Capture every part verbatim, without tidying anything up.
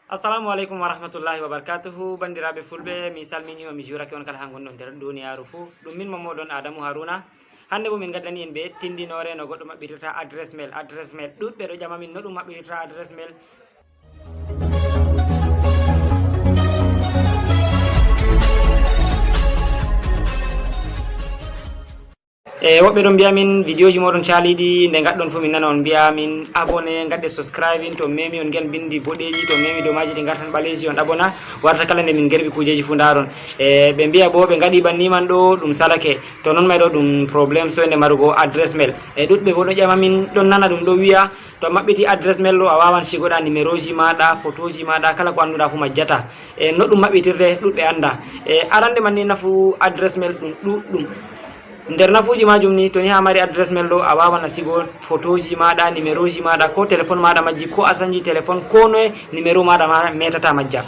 Assalamu aleykum wa rahmatullahi wa barakatuhu. Banndiraaɓe fulɓe, mi salmini on, mi juurake on kala haa ngonɗon nder duniyaaru fuu. Ɗum min mo mooɗon Adamu Haruna. Hannde bo min ngaddani en bee tindinoore no goɗɗo maɓɓitirta adresse mail. Adresse mail, ɗuuɗɓe ɗo ƴama min no ɗum maɓɓitirta adresse mail. E woɓɓe ɗon mbi'a min vidéoji mooɗon caaliiɗi, nde ngaɗɗon fuu min nana on mbi'a min abonné, ngaɗɗe subscribing, to memi on ngi'an bindi boɗeeji, to memi dow maaji ɗi ngartan ɓaleeji, on abonné, warta kala nde min ngerɓi kuujeeji fuu ndaaron. E ɓe mbi'a bo ɓe ngaɗi banni man ɗo ɗum salake. To non may ɗo ɗum problème soynde marugo adresse mail. E ɗuuɗɓe bo ɗo ƴama min, ɗon nana ɗum ɗo wi'a, to a maɓɓiti adresse mail ɗo, a waawan sigoɗa numéroji maaɗa, photoji maaɗa, kala ko annduɗa fuu majjata. E no ɗum maɓɓitirte, ɗuuɗɓe annda. E arande man ni, nafu adresse mail ɗum ɗuuɗɗum. Nder nafuuji maajum ni, to ni a mari adresse mail ɗo, a waawan a sigo photoji maaɗa, numéroji maaɗa, ko téléphone maaɗa majji, ko a sanji téléphone, ko noye numéro maaɗa ma metata majja.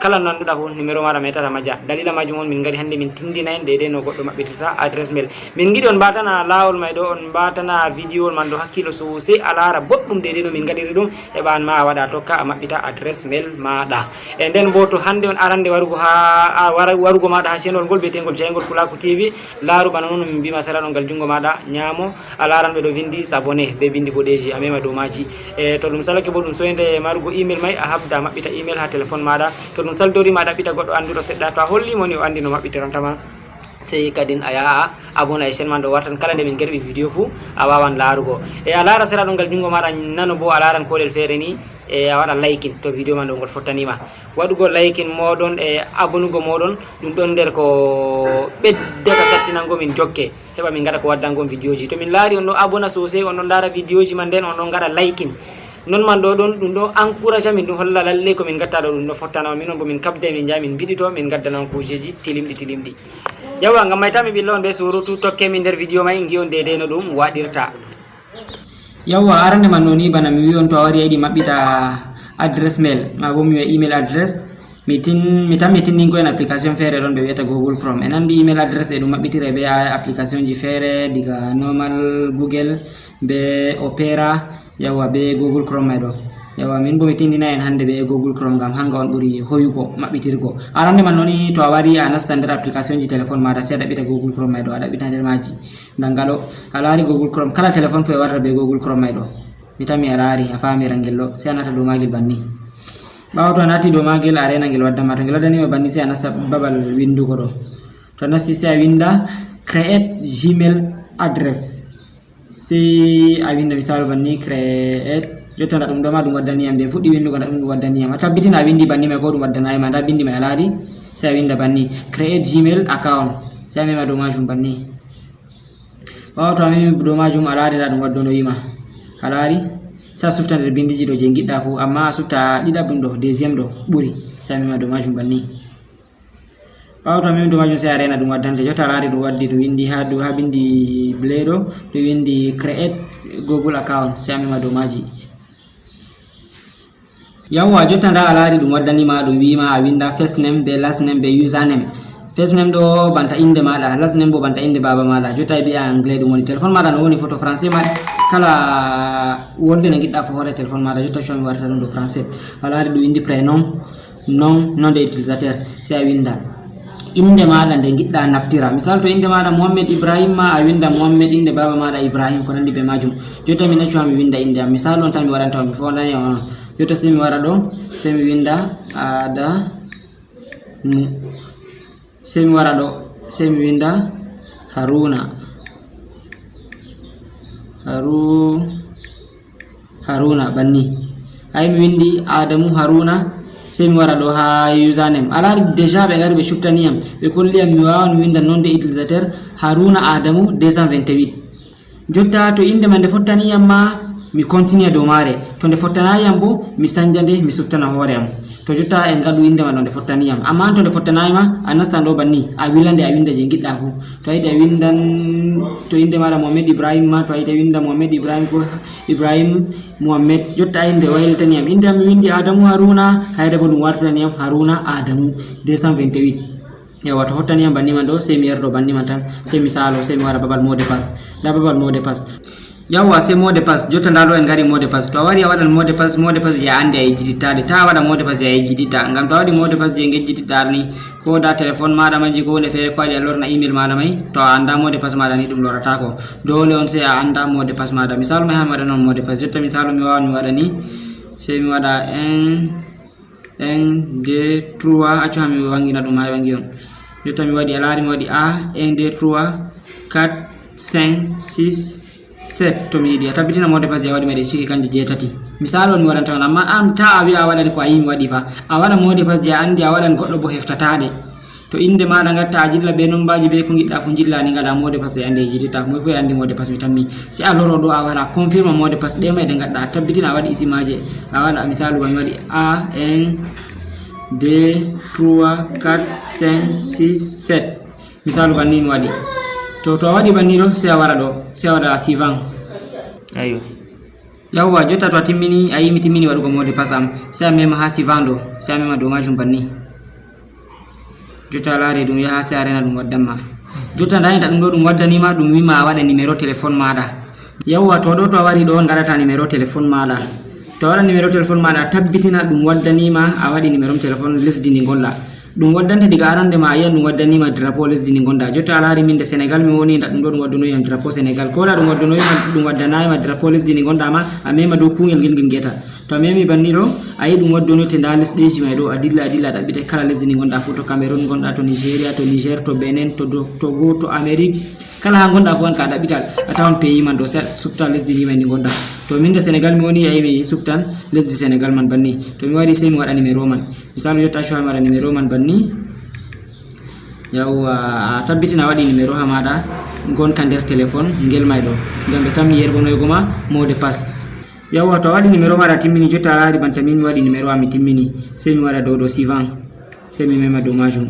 Kala no annduɗa fuu, numéro maaɗa metata majja. Dalila maajum on min ngari hannde min tindina en deydey no goɗɗo maɓɓitirta adresse mail. Min ngiɗi on mbaatana laawol may ɗo, on mbaatana vidéowol man ɗo hakkiilo sosai, a laara boɗɗum deydey no min ngaɗiri ɗum. Heɓa an ma a waɗa a tokka a maɓɓita adresse mail maaɗa. E nden bo to hannde on arande warugo haa, a wara, warugo maaɗa haa channel ngol bi'eteengol Jayngol Pulaaku T V, laaru bana non no min mbi'ma sera ɗo ngal junngo maaɗa nyaamo, a laaran ɓe ɗo vindi s'abonner bee bindi boɗeeji, a mema dow maaji. E to ɗum salake bo ɗum soynde marugo email may, a habda a maɓɓita email haa téléphone maaɗa. To ɗum saldori ma a ɗaɓɓita goɗɗo annduɗo seɗɗa, to a holli mo ni o anndi no maɓɓitiranta ma. Sey kadin a yaha a abonné e chaîne man ɗo wartan kala nde min ngerɓi vidéo fuu a waawan laarugo. E a laara sera ɗo ngal junngo maaɗa nano bo a laaran koolel feere ni, e a waɗa liking to vidéo man ɗo ngol fottani ma. Waɗugo liking mooɗon e abonugo mooɗon ɗum ɗon nder ko ɓeddata sattinango min jokke. Heɓa min ngaɗa ko waddango on vidéoji. To min laari on ɗon abonné sosai, on ɗon ndaara vidéoji man, nden on ɗon ngaɗa liking. Non man ɗo ɗon, ɗum ɗon encourage amin, ɗum holla lalle ko min ngatta ɗo ɗum ɗo fottana on. Minon bo min kabday, min njaha min mbiɗito, min ngaddana on kuujeji tilimɗi tilimɗi. Yawwa, ngam may ta mi ɓilla on bee surutu, tokke min nder vidéo may, ngi'on deydey no ɗum waɗirta. Yawwa, arande man ɗo ni bana mi wi'i on, to a wari a yiɗi maɓɓita adresse mail, maa bo mi wi'a email address, mi tin-, mi tammi tindingo en application feere ɗon ɓe wi'ata Google Chrome. En anndi email address e ɗum maɓɓitire bee a-, application ji feere, diga normal Google, bee Opera, yawwa, bee Google Chrome may ɗo. Yawwa, min bo mi tindina en hannde bee Google Chrome ngam hanga on ɓuri hoyugo maɓɓitirgo. Arande man ɗo ni to a wari a nasta nder application ji téléphone maaɗa, sey a ɗaɓɓita Google Chrome may ɗo, a ɗaɓɓita nder maaji. Nda nga ɗo, a laari Google Chrome, kala téléphone fuu e warata bee Google Chrome may ɗo. Mi tammi a laari, a faami rangel ɗo, sey a nata dow maagel banni. Ɓaawo to a nati dow maagel, a reena ngel waddan ma. To ngel waddani ma banni, sey a nasta babal winndugo ɗo. To a nasti, sey a winnda create Gmail address. Sey a winnda misaalu banni, create. Jotta nda ɗum ɗo ma ɗum waddani yam, nde fuɗɗi winndugo nda ɗum ɗum waddani yam. A tabbitina a winndi banni may ko ɗum waddanaay ma. Nda binndi may a laari, sey a winnda banni, create Gmail account. Sey a mema dow maajum banni. Ɓaawo to a memi dow maajum, a laari nda ɗum waddonowi ma. A laari? Sey a sufta nder binndiiji ɗo jey ngiɗɗa fuu, ammaa a sufta ɗiɗaɓum ɗo, deuxième ɗo, ɓuri. Sey a mema dow maajum banni. Ɓaawo to a memi dow maajum, sey a reena ɗum waddante. Jotta a laari ɗum waddi, ɗum winndi haa dow, haa binndi bleu ɗo, ɗum winndi create Google account. Sey a mema dow maaji. Yawwa, jotta nda a laari ɗum waddani ma, ɗum wi'i ma a winda first name be last name be username. First name ɗo banta innde maaɗa, last name bo banta innde baaba maaɗa. Jotta e bi'a anglais ɗum woni. Téléphone maaɗa no woni photo français ma, kala wolde nde ngiɗɗa fuu hoore téléphone maaɗa. Jotta coomi warta ɗum ɗo français. A laari ɗum winndi prénom, nom, nom de utilisateur. Sey a winda innde maaɗa nde ngiɗɗa naftira. Misal, to innde maaɗa Mohammed Ibrahim ma, a winda Mohammed, innde baaba maaɗa Ibrahim, ko nanndi bee maajum. Jotta min accu haa mi winda innde am. Misal on tan mi waɗanta on, mi foondanay on. Jotta sey mi wara ɗo, sey mi winda Adamu. Sey mi wara ɗo, sey mi winda Haruna. Haru-, Haruna, banni. Ay, mi windi Adamu Haruna, sey mi wara ɗo haa username. A laari, déjà ɓe ngari ɓe cuftani yam. Ɓe kolli yam mi waawan mi winda nom de utilisateur Haruna Adamu deux cent vingt-huit. Jotta to innde man nde fottani yam ma, mi continue dow maare. To nde fottanaay yam boo, mi sanja nde, mi suftana hoore am. To jotta en ngaɗu innde man ɗo nde fottani yam. Ammaa an to nde fottanaay ma, a nastan ɗo banni, a wila nde, a winda jey ngiɗɗa fuu. To a yiɗi a windan, to innde maaɗa Mohammed Ibrahim ma, to a yiɗi a winda Mohammed Ibrahim ko Ibrahim Mohammed. Jotta ay nde waylitani yam. Innde am mi windi Adamu Haruna, hayre boo ɗum wartirani yam Haruna Adamu deux cent vingt-huit. Yawwa, to hottani yam banni man ɗo, sey mi yerdo banni man tan, sey mi saalo, sey mi wara babal mot de passe. Nda babal mot de passe. Yawwa, sey mot de passe. Jotta ndaa ɗo en ngari mot de passe. To a wari a waɗan mot de passe, mot de passe je a anndi a yejjititta de. Taa a waɗa mot de passe je a yejjititta. Ngam to a waɗi mot de passe je ngejjititta ni, ko nda telefon maaɗa majji ko huunde feere ko waɗi a lorna email maaɗa may, to a annda mot de passe maaɗa ni ɗum lorataako. Doole on sey a annda mot de passe maaɗa. Misaalu may haa mi waɗa non mot de passe. Jotta misaalu mi waawan mi waɗa ni. Sey mi waɗa un, un, deux, trois. Accu haa mi waŋgina ɗum haa waŋgi on. Jotta mi waɗi, a laari mi waɗi A, un, deux, trois, quatre, cinq, six, sept. To mi yiɗi a tabbitina mot de passe je a waɗi may ɗe ciki kanje jeetati. Misaalu on mi waɗanta on, amma an taa a wi'a a waɗani ko a yi'i mi waɗi fa. A waɗa mot de passe je a anndi a waɗan goɗɗo bo heftataade. To innde maaɗa ngatta a jilla be nommbaaji be ko ngiɗɗa fu njilla ni ngaɗa mot de passe ɗe anndi e jillita. Moy fu e anndi mot de passe mi tammi. Sey a loro ɗo a wara a confirma mot de passe ɗe may ɗe ngaɗɗa a tabbitina a waɗi isimaaje. A waɗa misaalu ba mi waɗi A un, deux, trois, quatre, cinq, six, sept. Misaalu banni mi waɗi. To, to a waɗi banni ɗo, sey a wara ɗo, sey a waɗa suivant. Aywa. Yawwa, jotta to a timmini, a yi'i mi timmini waɗugo mot de passe am, sey a mema haa suivant ɗo, sey a mema dow maajum banni. Jotta a laari ɗum yaha, sey a reena ɗum waddan ma. Jotta ndaa enta ɗum ɗo ɗum waddani ma, ɗum wi ma a waɗa numéro téléphone maaɗa. Yawwa, to ɗo to a wari ɗo, on ngaɗata numéro téléphone maaɗa. To a waɗa numéro téléphone maaɗa, a tabbitina ɗum waddani ma, a waɗi numéro téléphone lesdi ndi ngonɗa. Ɗum waddante diga arande ma, a yi'an ɗum waddani ma drapeau lesdi ndi ngonɗa. Jotta a laari min nde Senegal mi woni, nda ɗum ɗo ɗum waddanoyi yam drapeau Senegal. Ko wala ɗum waddanoyi ma, ɗum waddanayi ma drapeau lesdi ndi ngonɗa ma, a mema dow kuungel ngel ngel ngeta. To a memi banni ɗo, a yi'i ɗum waddanote nda lesɗeji may ɗo, a dilla, a dilla, a ɗaɓɓita kala lesdi ndi ngonɗa fuu, to Cameroun ngonɗa, to Nigeria, to Niger, to Benin, to do-, Togo, to Amérique, kala haa ngonɗa fuu an ka a ɗaɓɓita, a tawan pays man ɗo, sey a sufta lesdi ndi may ndi ngonɗa. To min nde Senegal mi woni, a yi'i mi suftan lesdi Senegal man banni. To mi wari sey mi waɗa numéro man. Misaalu, jotta accu haa mi waɗa numéro man banni. Yawwa, a tabbitina a waɗi numéro haa maaɗa ngonka nder téléphone ngel may ɗo. Ngam ɓe tammi yerɓonoygo ma mot de passe. Yawwa, to a waɗi numéro maaɗa timmini, jotta a laari banta min mi waɗi numéro am mi timmini. Sey mi waɗa dow ɗo suivant. Sey mi mema dow maajum.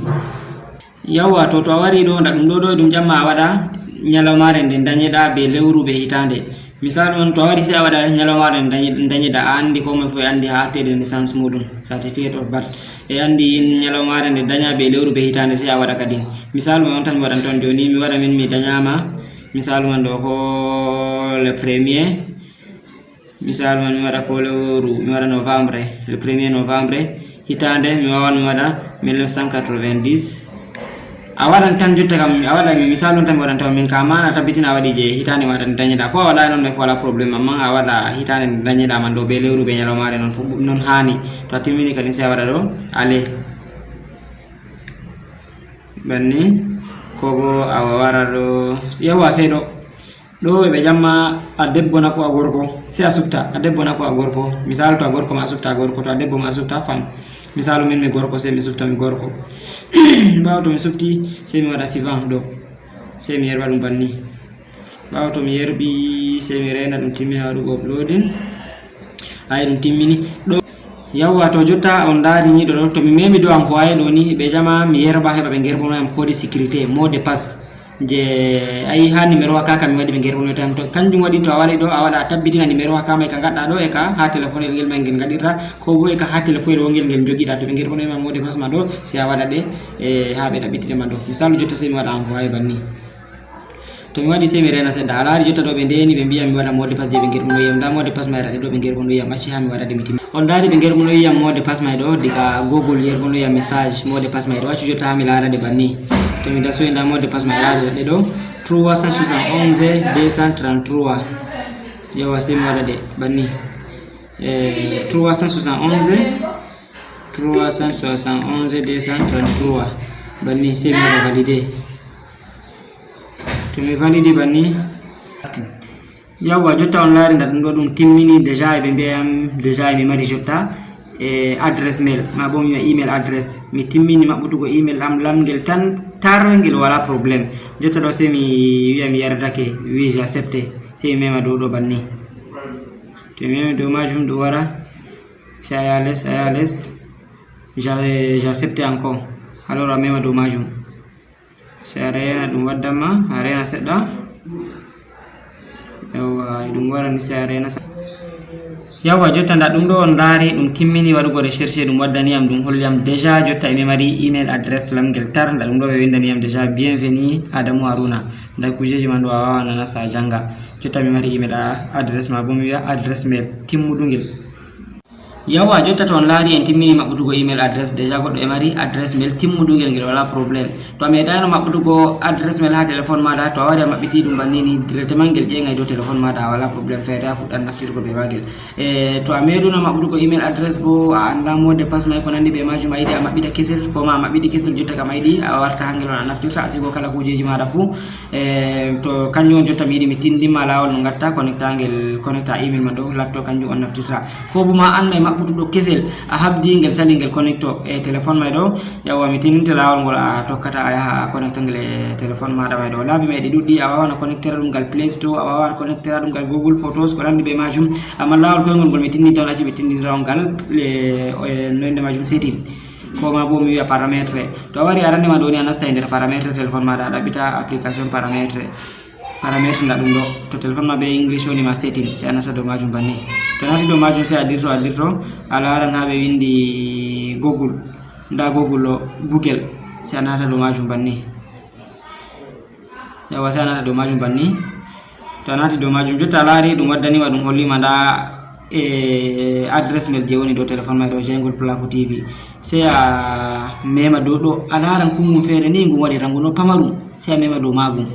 Yawwa, to, to a wari ɗo, nda ɗum ɗo, ɗo ɗum jamma a waɗa nyalawmaare nde danyeɗa be lewru be hitaande. Misaalu on, to a wari sey a waɗa nyalawmaare nde danye-, danyeɗa, a anndi ko moy fu e anndi haa attee de naissance muuɗum, certificate of birth. E anndi in nyalawmaare nde danya be lewru be hitaande sey a waɗa kadi. Misaalu man on tan mi waɗanta on jooni, mi waɗa min mi danyaama. Misaalu man ɗo ko le premier. Misaalu man, mi waɗa ko lewru, mi waɗa novembre, le premier novembre, hitaande, mi waawan mi waɗa mille neuf cent quatre-vingt-dix. A waɗan tan jotta kam, a waɗa mi misaalu on tan mi waɗanta on min ka, amma na tabbitina a waɗi je hitaande maaɗa nde danyeɗa. Ko a waɗaay non, mais wala problème, amma a waɗa hitaande nde danyeɗa man ɗo be lewru be nyalawmaare non fu, non haani. To a timmini kadi sey a waɗa ɗo, ale. Banni, ko bo a wara ɗo, yawwa, sey ɗo. Ɗo e ɓe ƴamma a debbo na ko a gorko, sey a sufta a debbo na ko a gorko. Misaalu, to a gorko ma a sufta a gorko, to a debbo ma a sufta femme. Misaalu, min mi gorko, sey mi sufta mi gorko. Ɓaawo to mi sufti, sey mi waɗa suivant ɗo. Sey mi yerɓa ɗum banni. Ɓaawo to mi yerɓi, sey mi reena ɗum timmina waɗugo uploading. Ay, ɗum timmini. Ɗo. Yawwa, to jotta on ndaari ni ɗo, ɗo, to mi memi dow envoyer ɗo ni, ɓe ƴama mi yerɓa heɓa ɓe ngerɓono yam code sécurité, mot de passe. Je, ayi, haa numéro wa kaka mi waɗi ɓe ngerɓonoyta yam. To kanjum waɗi, to a wari ɗo, a waɗa a tabbitina numéro wa ka may ka ngaɗɗa ɗo, e ka haa téléphone el ngel may ngel ngaɗirta, ko bo e ka haa téléphone el wongel ngel njogiɗa. To ɓe ngerɓonoyi ma mot de passe ma ɗo, sey a waɗa ɗe, e, haa ɓe ɗaɓɓitire ma ɗo. Misaalu, jotta sey mi waɗa envoyer banni. To mi waɗi sey mi reena seɗɗa. A laari jotta ɗo ɓe ndeeni ɓe mbi'a mi waɗa mot de passe je ɓe ngerɓunoyi yam. Ndaa mot de passe mayra ɗe ɗo ɓe ngerɓunoyi yam. Acci haa mi waɗa ɗe mi timmi. On ndaari ɓe ngerɓunoyi yam mot de passe may ɗo diga Google yerɓunoyi yam message mot de passe may ɗo. Accu jotta haa mi laara ɗe banni. To mi dasoyi ndaa mot de passe may laara ɗe ɗo. Trois cent soixante-onze deux cent trente-trois. Yawwa, sey mi waɗa ɗe banni. Eh, trois cent soixante-onze, trois cent soixante-onze deux cent trente-trois. Banni sey mi waɗa valider. To mi validi banni. Yawwa, jotta on laari nda ɗum ɗo ɗum timmini déjà, e ɓe mbi'a yam déjà e mi mari jotta, e adresse mail, ma bo mi wi'a email adresse. Mi timmini maɓɓutugo email am lamngel tan tar, ngel wala problème. Jotta ɗo sey mi wi'a mi yardake, oui, j'accepte. Sey mi mema dow ɗo banni. To mi memi dow majum ɗum wara. Sey a yaha les, a yaha les. J'a-, j'accepte encore. Alors a mema dow majum. Sey a reena ɗum waddan ma, a reena seɗɗa. Yawwa, e ɗum wara ni sey a reena sa-, yawwa, jotta nda ɗum ɗo on ndaari, ɗum timmini waɗugo recherche, ɗum waddani yam, ɗum holli yam déjà, jotta e mi mari email adresse lamngel tar, nda ɗum ɗo ɓe windani yam déjà, bienvenue Adamu Haruna. Nda kujeeji man ɗo a waawan a nasta a jannga. Jotta mi mari email a-, adresse ma boo mi wi'a adresse mail timmuɗungel. Yawwa, jotta to on laari en timmini maɓɓutugo email adresse, déjà goɗɗo e mari adresse mail timmuɗungel, ngel walaa problème. To a meeɗaano maɓɓutugo adresse mail haa téléphone maaɗa, to a wari a maɓɓiti ɗum banni ni, directement ngel ƴeeŋay dow téléphone maaɗa, a walaa problème feere, a fuɗɗan naftirgo bee maagel. E, to a meeɗuno maɓɓutugo email adresse boo, a anndaa mot de passe may ko nanndi bee maajum, a yiɗi a maɓɓita kesel, ko ma a maɓɓiti kesel, jotta kam a yiɗi a warta haa ngel on a naftirta, a sigo kala kuujeeji maaɗa fuu. E, to kanjum on jotta mi yiɗi mi tindinma laawol no ngatta connecta ngel, connecta email ma ɗo, latto kanjum on naftirta. Ko boo ma an may maɓɓutuɗo kesel, a habdi ngel sali ngel connecto e téléphone may ɗo, yawwa mi tindinte laawol ngol a tokkata a yaha a connecta ngel e téléphone maaɗa may ɗo. Laabi may ɗi ɗuɗɗi, a waawan a connectera ɗum ngal Play Store, a waawan a connectera ɗum ngal Google Photos, ko nanndi bee maajum. Ammaa laawol koyngol ngol mi tindinte on, acci mi tindintira on ngal, e, e, no innde maajum setting. Ko ma boo mi wi'a paramètre. To a wari arande ma ɗo ni a nasta e nder paramètre téléphone maaɗa, a ɗaɓɓita application paramètre. Paramètre nda ɗum ɗo. To téléphone ma bee English woni ma setting, sey a nasta dow maajum banni. To a nasti dow maajum sey a dirto, a dirto, a laaran haa ɓe windi Google. Nda Google ɗo, Google. Sey a nasta dow maajum banni. Yawwa, sey a nasta dow maajum banni. To a nasti dow maajum, jotta a laari ɗum waddani ma, ɗum holli ma nda, e, adresse mail je woni dow téléphone ma ɗo, Jeyngol Pulaaku T V. Sey a mema dow ɗo, a laaran kungum feere ni, ngum waɗi rangu no pamarum. Sey a mema dow maagum.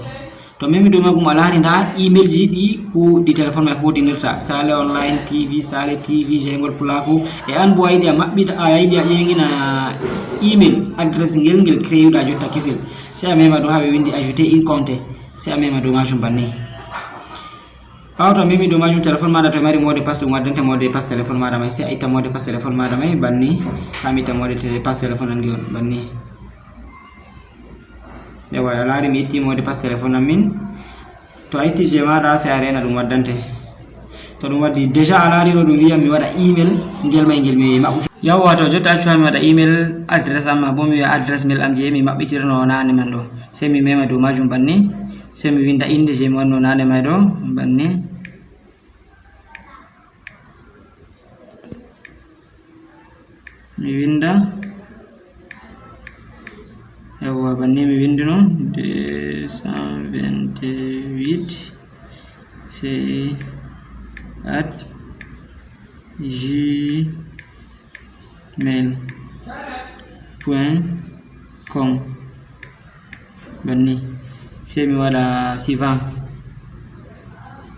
To a memi dow maagum, a laari nda email ji ɗi ku-, ɗi téléphone ma huutinirta. Sale Online T V, Sale T V, Jeyngol Pulaaku. E an boo a yiɗi a maɓɓita, a yiɗi a ƴeeŋina email adresse ngel, ngel créeyuɗa jotta kesel. Sey a mema dow haa ɓe windi ajouter un compte. Sey a mema dow maajum banni. Ɓaawo to a memi dow maajum, téléphone maaɗa to e mari mot de passe, ɗum waddante mot de passe téléphone maaɗa may. Sey a itta mot de passe téléphone maaɗa may banni. Haa mi itta mot de passe téléphone an ngi on banni. Yawwa, a laari mi itti mot de passe téléphone am min. To a itti je maaɗa, sey a reena ɗum waddante. To ɗum waddi, déjà a laari ɗo ɗum wi'am mi waɗa email, ngel may ngel mi maɓɓiti. Yawwa, to jotta accu haa mi waɗa email adresse am, maa boo mi wi'a adresse mail am je mi maɓɓitirno naane man ɗo. Sey mi mema dow maajum banni. Sey mi winda innde je mi wanno naane may ɗo, banni. Mi winda. Yawwa, banni mi windino deux cent vingt-huit, sey at gmail point com. Banni. Sey mi waɗa suivant.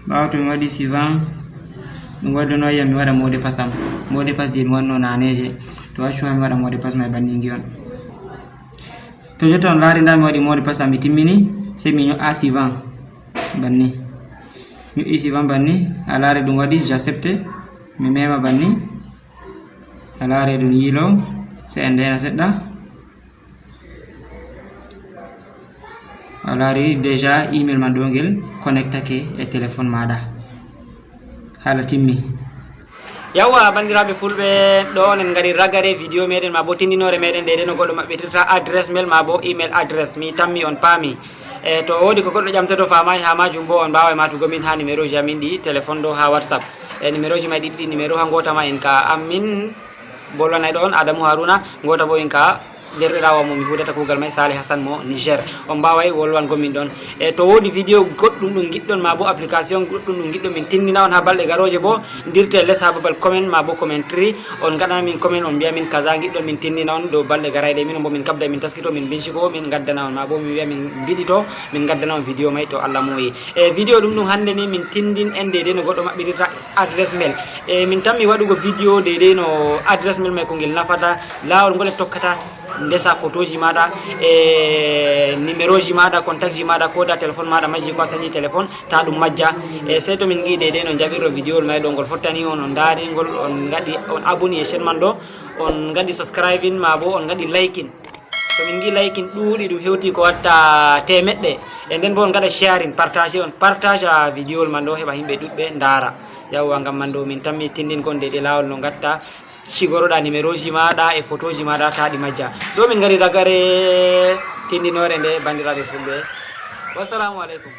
Ɓaawo to mi waɗi suivant, ɗum waddano yam mi waɗa mot de passe am. Mot de passe je mi wanno naane je. To accu haa mi waɗa mot de passe may banni ngi on. To jotta on laari nda mi waɗi mot de passe am mi timmini, sey mi nyo'a suivant. Banni. Mi nyo'i suivant banni, a laari ɗum waɗi, j'accepte. Mi mema banni. A laari ɗum yiilo, sey en ndeena seɗɗa. A laari déjà email man ɗo ngel connectake e téléphone maaɗa. Haala timmi. Yawwa, banndiraaɓe fulɓe, ɗo on en ngari ragare video meɗen maa bo tindinoore meɗen, de no goɗɗo maɓɓitirta adresse mail maa bo email adresse. Mi tammi on paami. E to woodi ko goɗɗo ƴamtoto faamaay haa maajum bo, on mbaaway maatugo min haa numéroji amin ɗi téléphone ɗo haa WhatsApp. E numéroji may ɗiɗi, numéro haa ngoota ma en ka amin. Bolwanayɗo on Adamu Haruna, ngoota bo en ka deerɗiraawo mo mi huudata kuugal may, Saleh Hassan mo Niger. On mbaaway wolwango min ɗon. E to woodi video goɗɗum ɗum ngiɗɗon, maa bo application goɗɗum ɗum ngiɗɗon min tindina on haa balɗe garooje bo, ndirte les haa babal comment maa bo commentary. On ngaɗana min comment, on mbi'a min kaza ngiɗɗon min tindina on dow balɗe garayɗe. Min on bo min kabda min taskito, min binciko, min ngaddana on, maa bo min wi'a min mbiɗito, min ngaddana on video may to Allah muuyi. E video ɗum ɗum hannde ni min tindin en deydey no goɗɗo maɓɓitirta adresse mail. E min tammi waɗugo video deydey no adresse mail may ko ngel nafata, laawol ngol e tokkata ndesa photoji maaɗa, e numéroji maaɗa, contactji maaɗa, ko da téléphone maaɗa majji ko a sanji téléphone, ta ɗum majja. E sey to min ngi'i deydey no jaɓirɗo video may ɗo ngol fottani on, on ndaari ngol, on ngaɗi, on abonné e chaîne man ɗo, on ngaɗi subscribing maa bo on ngaɗi liking. To min ngi'i liking ɗuuɗi, ɗum hewti ko watta teemeɗɗe. E nden bo on ngaɗa sharing, partage, on partage a video man ɗo heɓa yimɓe ɗuɗɓe ndaara. Yawwa, ngam man ɗo min tammi tindingol deydey laawol no ngatta, cigoroɗa numéroji maaɗa e photoji maaɗa ta ɗi majja. Ɗo min ngari ragare tindinoore nde, banndiraaɓe fulɓe. Wassalamu aleykum.